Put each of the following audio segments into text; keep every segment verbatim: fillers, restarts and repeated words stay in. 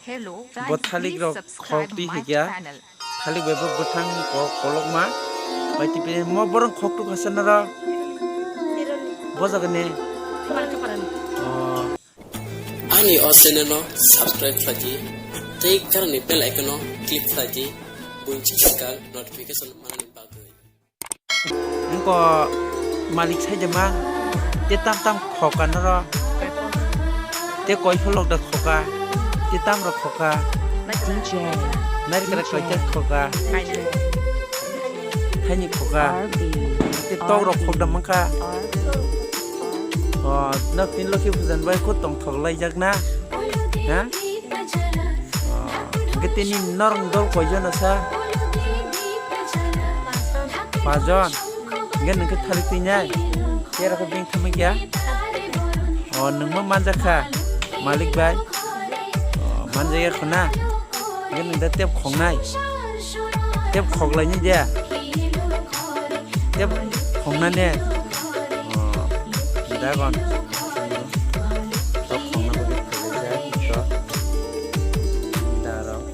Hello, bo guys, thalik please rok subscribe khok twi my hikya. Channel. Thalik bai bo bwthang ko kolokma. Bai twi pini mo borok khok tu khasa naro. Bo jaga ni. Oh. Ani o channel no subscribe khlai di. Tei karani bell icon no click khlai di. Buin chikal notification manani bagwi. Nungko malik sai de ma, te tam tam khoka noro, te koi pholok da khoka, te tam rok khoka, D J, nari kara D J, koi te khoka, D J, thaini khoka, R B, te tok rok R B, khok da mangka. R B. O, nok tin loki pujan bai kho tong thok lai jak na, ha? O, hwnkhe tini norok dol koi jona sa? Pajon. Hwnkhe nwng khe thalik twi nai? Tera khe beng thangma kya? O, nwng ma manjak kha, malik bai? O, manjak ya khuna? Hwnkhe nwng da tep khongnai? Tep khoklainai de? Tep khongnai ne? O, dagon. Tok khongna bagwi khailaijak, tok. Darok.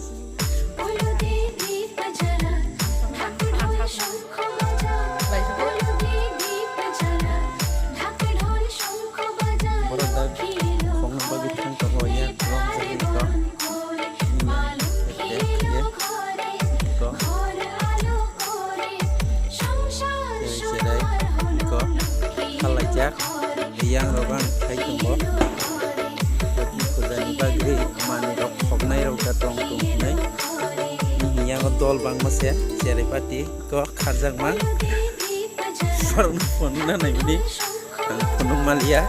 Borok da khongna bagwi thang tongo, ya, rom jagwi tok. Nini, ete, ye, tok. Tei cherai ko khalaijak, yang rok ang khai tongo. Loki puja ni bagwi manwi rok khoknai rok da tong tong hinwi. Nini yango dol bangma se cherai party ko kharjakma. Borok no phone na nai bini. Ang phunuk maliya.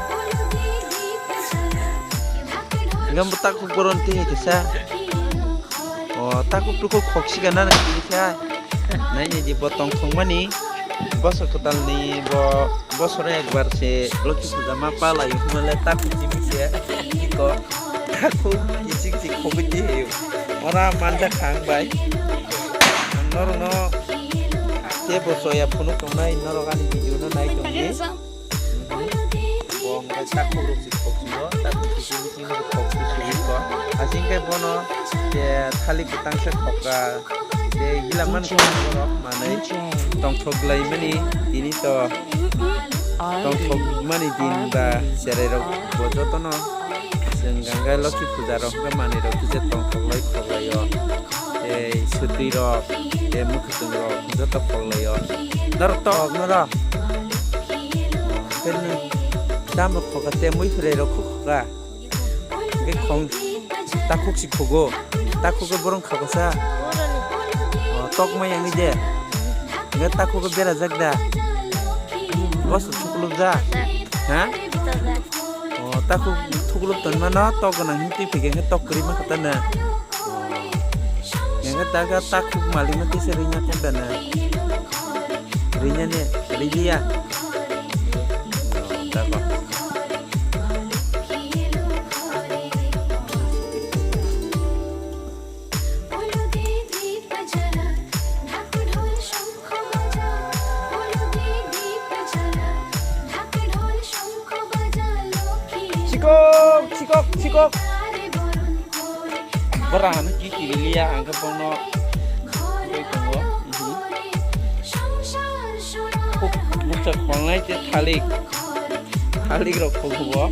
Ngam bo takhuk boron twi kisa. O takhuk tukhuk khok siga na nang twi kisa. Nai ni di bo tong thong mani. Bosor kwtal ni bo bosor ekbar se Loki puja ma palai male takhuk timi se. Iko takhuk kichik chik khogwi twi hiyo. Ora manja khang bai. Ang norok no tei bo soya phunuk tongnai norok ani video no nai tongdi. Bo hwnkhe takhuk rok se khok singo, takhuk kisi kisi no khok kisi kisi ko. Asing khe bono je thalik kwtang se khokka, je hilang man khok borok manwi tongthok lai mani tini to tongthok mani din ba cherai rok bo jotono chwng gangai Loki puja rok hwnkhe manwi rok kisa tongthok lai khok lai o. Tei swtwi rok, tei mwkhwtwng rok joto khok lai o. Norok tok norok. Tei nwng tam rok khoka tei mui phurai rok khok khoka. Hwnkhe khong takhuk si khogo. Takhuk khe borong khoka sa. O, tok mai yang de. Hwnkhe takhuk khe berajak da. Bos thukluk da. Ha? O, takhuk thukluk ton mano tok gwnang hin twi phikhe hwnkhe tok kwrwi ma kha ta na. Yang kata ka takhuk malik no tisa rinya kok dana. Rinya ne, rinya. Tako. Chikok, chikok, chikok. Bora hano ki kiri liya, ang khe bono bai tongo. Mhm. Khuk bukcha khongnai te thalik. Thalik rok khok hubo.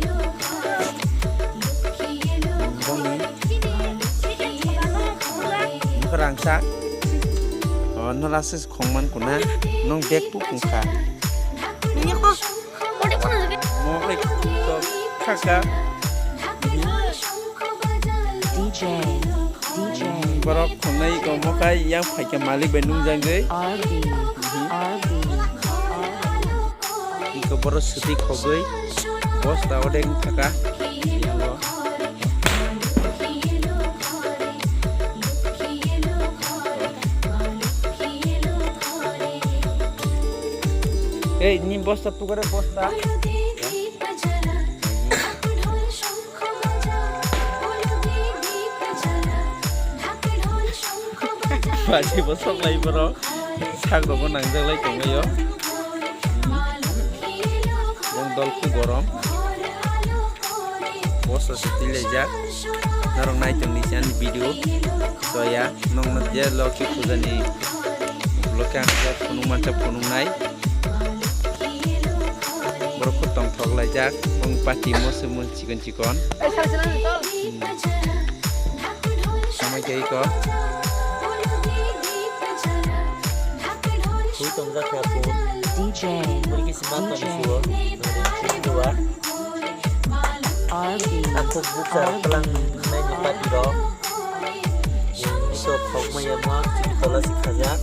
Boni. Nokha rangsa. O, no rasa khongman kuna. Nong bag pu kungkha. Mo khai to khaka. D J, D J. Borok khongnai ko mo khai yang phaikha malik bai nungjagwi. R B, mhm. R B, R B. Iko borok swtwi khogwi bosta odeng thaka. Yango. Ei, ni bosta pukare bosta. Baji bosok lai borok. Sak rogo nangjak lai tonglaio. Bong dol khu gorom. Bosta se tilaijak. Norok nai tongni chan video soya nokno je Loki puja ni vlog khe ang khe phunuk mansa phunuknai. Borok khe tongthok laijak, bong party mo se mo chikon chikon. Samai khe iko. Hui tongjak kha phun. D J, Muri kisi man toni D J, suo. Dua. R B, Aku buka R B, pelang nai ni pati rok. Iso thok maya mo chini tola si khajak.